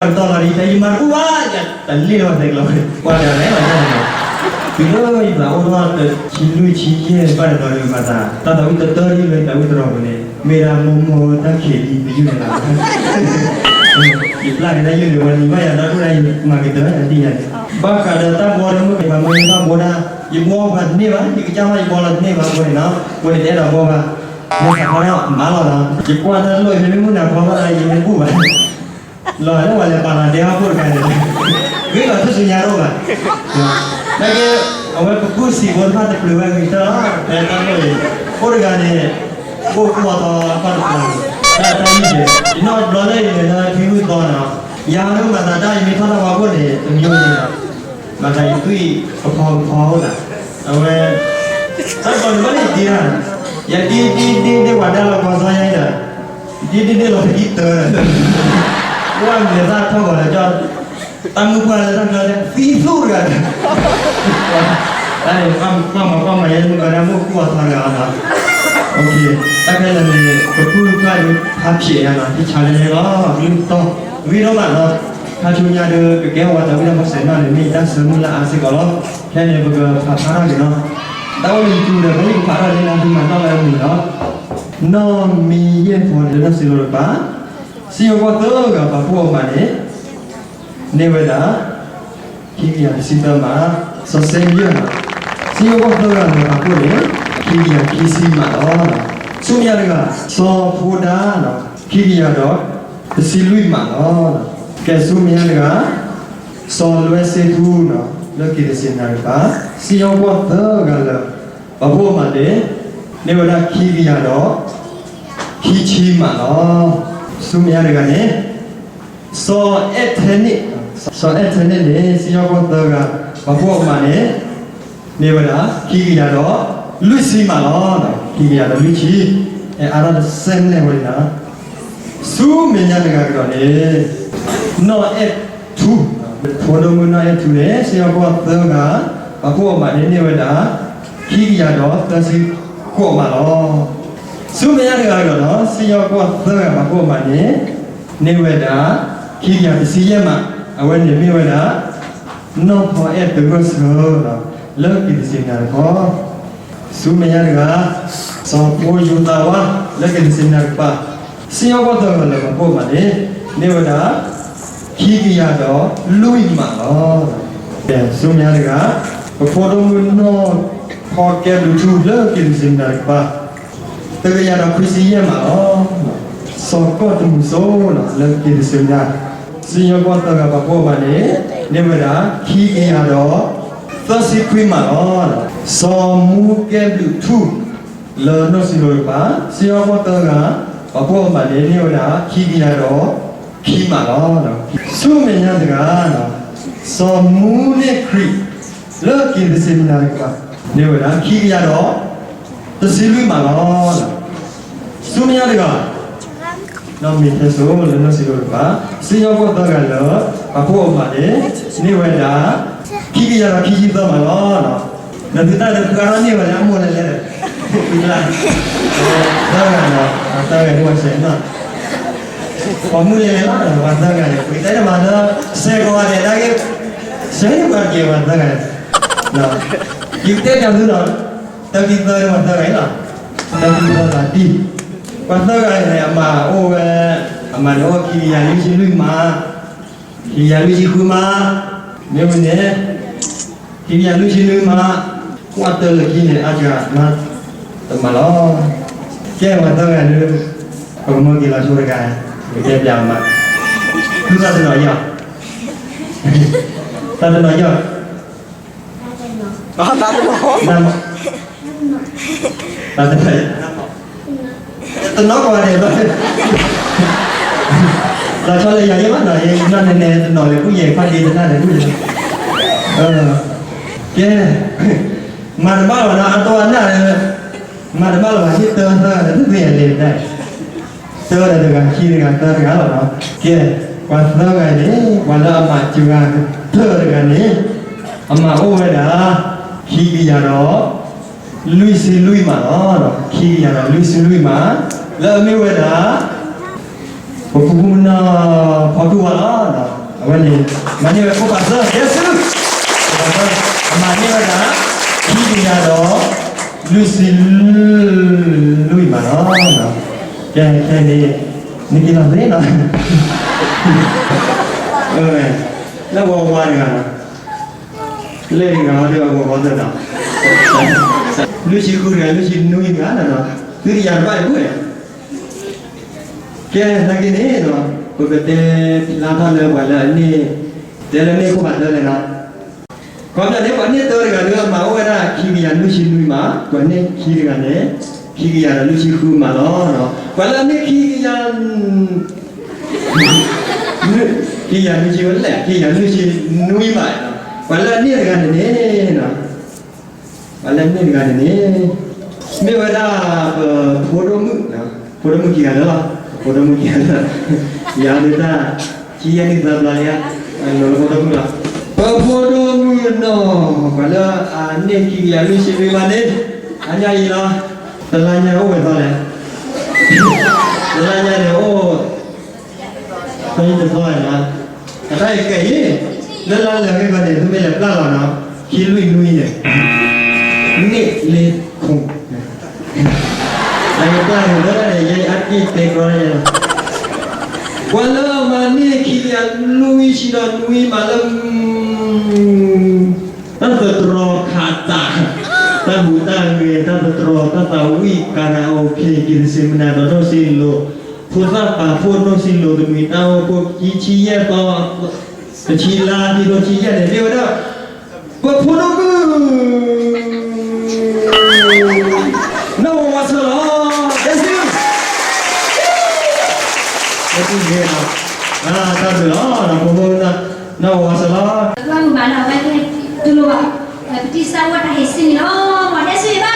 တီၢ်လီၤဒ်တၢ်ယမၤတဘူၣ်ဘၣ်, ယတလ့ၣ်လီၤသဲးကျီၤ, ကွၢ်တဂၤလဲၣ်လီၤ, တုၤလၢယသးအိၣ်ထီၣ်တဆံလွံၢ်ဆံယဲၢ်ဘၣ်တတီၤဒီး မၤသး တၢ်သးဝံၣ်တတၢၢ်လၢယသးဝံၣ်တရီၤပူၤန့ၣ် မ့ၢ်ဒၣ်မိၢ်မိၢ်တၢ်ခံးဒ်ပယုၢ်န့ၣ်လီၤ. ယပျၢ်က့ၤတၢ်ယုၢ်န့ၣ် ဝဲနံၤဘၣ်ယၤဒီဒူၣ်ဒၣ်ယမၤက့ၤတၢၢ်ယၤဒ်ယၤန့ၣ်, ဘၣ်ဃးဒီးတၢ်ဘှီဒီး မ့ၢ်က့ၤပှၤမၢယတၢ်ဘှီဒၣ်, ယဘှီပှၤတန့ၢ်ဘၣ်, ယကစၢ်ဘၣ်ယဘှီလီၤတန့ၢ်ဘၣ်အဃိန့ၣ်နီၤ, အဃိန့ၣ်တအဲၣ်ဒိးဘှီဘၣ်, မ့ၢ်သးထီၣ်မၤလီၤနီၤ, ယကွၢ်တၢ်လီၢ်အံၤ မ့မ့ၢ်မုၢ်နၤခီဘၣ်ဒီး ယမ့ၢ်ဘူၣ်ဘၣ် လီၤလၢပှၤလဲၤပာ်လီၤဒဲဟီၣ်ခိၣ်တဂၤန့ၣ်, ဂ့ၤလီၤထူၣ်စုညါတအိၣ်ဘၣ်, နာ်က့ အဝဲပကူၣ်စံးဖိတဖၣ်တပျုာ်ဝဲဂ့ၤတၢၢ်လီၤ, ဖဲတၢ်အိၣ်အံၤ, ဖိတဂၤန့ၣ်, အိၣ်ကူၣ်အီၤသီအဖီတပျၢ်, တၢ်တၢ်မံၤဒဲး, ယနီၢ်တဘျီလၢယလဲၤလၢထံဂုၢ်သီနီၤ, ယၤဒိၣ်မၤသးတၢ်အံၤမ့ၢ်ထီၣ်တၢ်ဖီခိၣ်န့ၣ် တမံၤန့ၣ်လီၤ, မၤသးယသွံၣ်ကဖီကဖီအိၣ်သး, အဝဲ, တၢ်ကီၤန့ၣ်ဘၣ်လၢယဒ့တၢ်, ယဒ့ဒ့ဒ့ဒ့ဝဲဒၣ်လီၤကီၢ်စီယါအံၤဒီး ဒ့ဒ့ဒ့လီၤတကံတၢၢ်ဒီး, ဝဲမ့ၢ်သၣ်ထီၣ်ဂီၤဒီးကၠီ, တၢ်မုၢ်ပှၢ်လၢတၢ်ကျၢၤလၢသံသူတဂၤဒီး, တၢ်န့ၣ် ပှၢ်မၤပှၢ်မၤယဲမုၢ်ကီၢ်ဒၣ်မိၢ်ကူၣ်အီၤထီတဂၤအီၤနီၤ, တၢ်ခဲလၢာ်န့ၣ် ပပုၢ်ပၢ်ဒုးဖးဖျဲးယါနီၤ တၢ်ဆါလၢန့ၣ်လီၤ အကလုၢ်တီၢ်, ဂ့ၤဒိၣ်မးနီၤ, ခါဆူညါဒီး ကကဲဝဲတၢ်ဝံၣ်တၢ်ဘၣ်စဲးနီၤန့ၣ် မ့ၢ်ယတၢ်ဆၢမုၢ်လၢ်အါစ့ၢ်ကီးလီၤ, ခဲန့ၣ် ပကဖးဖျါထီၣ်က့ၤနီၤ, တၢ်အိၣ်လၢယစုဒီး ဖဲယကဖးထီၣ်န့ၣ် နသုမၤနီၣ်လၢအမုာ်နီၤ နီၢ်မံယဲၢ်ဖီန့ၣ် လၢနီၢ်စံလိၤတကပၤ, စံၣ်ညီၣ်ကွီၢ်သၢဂၤပာ်ဖှိၣ်အမးန့ၣ်, န့ၢ်ဝဲဒၣ်, ခံကယၤတဆံသၢမး, စီၤစဲမံယဲၢ်မး, စံၣ်ညီၣ်ကွီၢ်သၢဂၤလၢပာ်ဖှိၣ်န့ၣ်, ခံကယၤခံဆံမးလီၤ. ဆူမဲာ်ညါတဂၤ, စီၤဖိဒါ, ခံကယၤဒီး, တဆံလွံၢ်မးလီၤ. ကဲဆူမဲာ်ညါတဂၤ, စီၤလွဲစ့ထူ, လၢက့ၤတစ့နၤတကပၤ, စံၣ်ညီၣ်ကွီၢ်သၢဂၤလၢ ပာ်ဖှိၣ်အမးန့ၣ်, န့ၢ်ဝဲဒၣ်ခံကယၤဒီး, ခံဆံမးလီၤ. ဆူမဲာ်ညါတဂၤန့ၣ်, စီၤအဲၣ်ထဲန့ၣ်, စီၤအဲၣ်ထဲန့ၣ်န့ၣ် စံၣ်ညီၣ်ကွီၢ်သၢဂၤ, ပာ်ဖှိၣ်အမးန့ၣ်, န့ၢ်ဝဲဒၣ်, ခံကယၤဒီး, လွံၢ်ဆံမးလီၤ. ခံကယၤဒီးလွံၢ်ဆံ, ဟဲအါထီၣ်တစဲးန့ၣ်ဝဲဒၣ် ဆူမဲာ်ညါတဂၤကဒီးန့ၣ်, နီၢ်အဲၣ်ထူ, ဖိဒိၣ်မုၣ်နီၢ်အဲၣ်ထူန့ၣ် စံၣ်ညီၣ်ကွီၢ်သၢဂၤ, ပာ်ဖှိၣ်အမးန့ၣ်န့ၢ်ဝဲဒၣ်, ခံကယၤဒီးသၢဆံဃိးမးလီၤ. ဆူမဲာ်ညါတဂၤကဒီးနီၤ စံၣ်ညီၣ်ကွီၢ်သၢဂၤပာ်ဖှိၣ်အမးန့ၣ်, န့ၢ်ဝဲဒၣ်, ခံကယၤတဆံယဲၢ်မး, အဝဲန့ၣ်မ့ၢ်ဝဲဒၣ် နီၢ်ဖီအဲၣ်တဂၢၢ်ဆၢ, လၢက့ၤတစ့နၤတခီ, ဆူမဲာ်ညါတဂၤ, စီၤဖိယိၤသးဝါ, လၢက့ၤတစ့နၤတကပၤ, စံၣ်ညီၣ်ကွီၢ်သၢဂၤလၢပာ်ဖှိၣ်အမးန့ၣ်, န့ၢ်ဝဲဒၣ်, ခံကယၤဒီးလွံၢ်မးလီၤ. ဆူမဲာ်ညါတဂၤ, ပဖိဒိၣ်မုၣ်နီၢ်ဖီကဲဘျုးထူ လၢက့ၤတစ့နၤတကပၤ တကယၤဒီးခွံဆံယဲၢ်မးလီၤ. စီၤကီၢ်တမုၢ်စိ လၢက့ၤတစ့နၤ, စံၣ်ညီၣ်ကွီၢ်သၢဂၤပာ်ဖှိၣ်အမးန့ၣ်, န့ၢ်ဝဲဒၣ်, ခံကယၤဒီး, သၢဆံခွံမးလီၤ. စီၤမူကဲဘျုးထူ, လၢနီၢ်စံလိၤတကပၤ, စံၣ်ညီၣ်ကွီၢ်သၢဂၤ, ပာ်ဖှိၣ်အမးန့ၣ် န့ၢ်ဝဲဒၣ်, ခံကယၤဒီး, ခံမးလီၤ. ဆူမဲာ်ညါတဂၤ, စီၤမူန့ၢ်ခရံာ်, လၢက့ၤတစ့နၤတကပၤ, န့ၢ်ဝဲဒၣ်, ခံကယၤဒီး, တဆံလွံၢ်မးလီၤ. ဆူမဲာ်ညါတဂၤ, နီၢ်မ့ၤထဲစိ လၢနီၢ်စံလိၤတကပၤ, စံၣ်ညီၣ်ကွီၢ်သၢဂၤလၢ, ပာ်ဖှိၣ်အမးန့ၣ်, န့ၢ်ဝဲဒၣ်, ခံကယၤဒီးခံဆံသၢမးလီၤ. နသုတၢ်ဒီး ပှၤထီၣ်န့ၢ်ဝဲလၢအမိၢ်လဲၣ်လဲၣ်, သၢဂၤနီၤ, သၢဂၤဒ်ဝဲစဲးနီၤ, ပှၤမုၣ်လဲၣ်လဲၣ်လီၤ ပှၤသၢဂၤန့ၣ် ပတဲတမၤလၢ, စဲးကီးဝဲဒၣ်ဒၣ်က့ၤ, စဲးန့ၣ်ပှၤတကဲပှၤသၢဂၤန့ၣ်, ယကတဲတၢ်သုနီၤ, တၢ်ခံသၢန့ၣ်ပှၤသၢဂၤအံၤလီၤ, တၢ်ခံသၢသးတံၢ်, ပှၤသၢဂၤန့ၣ် အမၤအိၣ်ဝဲ, အမၤန့ၣ်အိၣ်ခံကယၤလွံၢ်ဆံလွံၢ်မး, ခံကယၤလွံၢ်ဆံဃုမး, မ့ၢ်ဝဲန့ၣ်, ခံကယၤလွံၢ်ဆံနွံမး, ကွၢ်တၢၢ်လၢခံန့ၣ် အါစှၤမး, တမၤလီၤ. ကဲပှၤသၢဂၤဒုး, ပကမၢက့ၤလီၤဆိတဂၤ, ပကတဲပျးမး, သုသးတနီၤယီၤ, သးတနီၤယီၤ, သးတနီၤ, သးတနီၤ, တနီၤကီးဒဲးဘၣ်, လီၤဆီလၢယၤယဲၢ်ဘၣ်နီၤ, ယနီၢ်နဲနဲတနီၤလဲၤကူၣ်ယဲၢ် ဖးဒ့တနၢ်လဲၤကူၣ်ယဲၢ်, ကဲ, မၤတဘၣ်လီၤနီၤ အတီအနၢ်, မၤတဘၣ်လီၤဘၣ် ဟ့ၣ်တၢ်သၢဂၤန့ၣ် သုသ့ၣ်ညါလဲၤဒၣ်, တၢ်ဒီးတဂၤ ခံတဂၤ သၢတဂၤလီၤနီၤ, ကဲ, ပှၤသၢဂၤန့ၣ် ပှၤလၢအမၤစှၤကတၢၢ်တဂၤန့ၣ်, အမၤအိၣ်ဝဲဒၣ်, ခံကယၤဒီး, လွံၢ်ဆံလွံၢ်မးလီၤ, ခံကယၤဒီးလွံၢ်ဆံလွံၢ်မး, လၢအမ့ၢ်ဝဲဒၣ်, ပဖိမုၣ်နီၢ်ဖီကူၣ်ဝါလီၤ. အဝဲန့ၣ် မၤန့ၢ်ဝဲခိၣ်ဖးသၢ ကဲဆူ အမၤန့ၢ်ဝဲဒၣ် ခံကယၤဒီး လွံၢ်ဆံလွံၢ်မးလီၤ. ကဲ ခဲန့ၣ် နက့ၤလီၤသ့လီၤ. လၢဝဲဝါတဂၤလီၤ. လၢဂၤဒီးအဂီၢ်ဂီၢ်သၢနီၤ, လွံၢ်ဆံဃုတဂၤ လွံၢ်ဆံနွံတဂၤနီၤ, သုတယၤတဘၣ်အံၤဘၣ်. ကဲ နာ်က့န့ၣ်နီၤ, ပကတဲဖျါထီၣ်လၢပှၤလၢအန့ၢ်, တဲလၢန့ၢ်ခိၣ်ဖးသၢလဲၣ်နီၤ. ခီပညီန့ၣ် ပှၤန့ၢ်သၢတဂၤဒီးအမၤအိၣ်ဝဲဒၣ်ခံကယၤလွံၢ်ဆံနွံမး, ပှၤန့ၢ်ခံတဂၤန့ၣ် ခံကယၤဒီးလွံၢ်ဆံဃုမးလီၤ. ပှၤလၢအန့ၢ်ခံကယၤ ခံကယၤလွံၢ်ဆံဝဲလဲၣ်, ခံကယၤလွံၢ်ဆံနွံမး, ပှၤလၢအန့ၢ်တဂၤန့ၣ်န့ၣ် ပှၤလၢအန့ၢ်တဂၤန့ၣ်န့ၣ် မ့ၢ်ဝဲဒၣ်ပဖိဒိၣ်မုၣ်, ဖိဒိၣ်မုၣ်ခံဂၤလၢာ်လီၤ, ဖိဒိၣ်မုၣ်ခံဂၤလၢာ်, ယၤဒုးတၢ် ခံယဲၢ်နံၣ်သၢဘျီလံဧါ, လိၤလၢဖိဒိၣ်မုၣ်လီၤ. ပဖိဒိၣ်မုၣ်နီၤ, ပှၤလၢအန့ၢ်ခံကယၤလွံၢ်ဆံနွံမးန့ၣ် အါညါအံၤလီၤ, တလါညါအိၣ်ဝဲသီလဲၣ်, တလါညါန့ၣ်အိၣ် သီတသီနီၤ, အတၢ်အံၤကဲအံၤ, လၢလါလဲၤဂ့ၢ်ဂီၤန့ၣ် သုမ့ၢ်လဲၤပျၢ်လီၤနီၤ, ခံလွံၢ်နွံန့ၣ်, န့ၢ်လ့ခိၣ်, အပျၢ်န့ၣ်လၢန့ၣ် ယဲအါတက့ၢ်တဲကျီယဲလီၤ. ပှၤလၢအမၤန့ၢ်ခံကယၤလွံၢ်ဆံဒီးနွံမးလၢ တၢ်သတြီၤခးတၢ်, တၢ်ဟူးတၢ်ဂဲၤ, တၢ်သတြီၤ, တၢ်သးဝံၣ်, ကၤရၤအိၣ်ခ့ၣ်, က့ၤတစ့မနၤဒီး ဒိၣ်စ့လိၤ, ဖိသၣ်ပာ်ဖှိၣ်, ဒိၣ်စ့လိၤ, တမှံၤတၢ်အိၣ်ဖှိၣ်, ခံဆံယဲၢ်သီ, တဆံလါခံထိဆံယဲၢ်န့ၣ် မ့ၢ်ဝဲဒၣ် ပဖိဒိၣ်မုၣ် နီၢ်ဝါဝါဆၢလီၤ. ကဲဆူ တၢ်ဘျုးလီၤ, ဖိဒိၣ်မုၣ် နီၢ်ဝါဝါဆၢလီၤ. ဘၣ်မုာ်ဘၣ်နီၤ အဝဲသ့ၣ် တူၢ်လိာ်ဘၣ် ပတံၢ်စၢ်ဝဲတၢ်ဟ့ၣ်စံန့ၣ်လီၤ. မ်ဒဲဆူယဘၣ်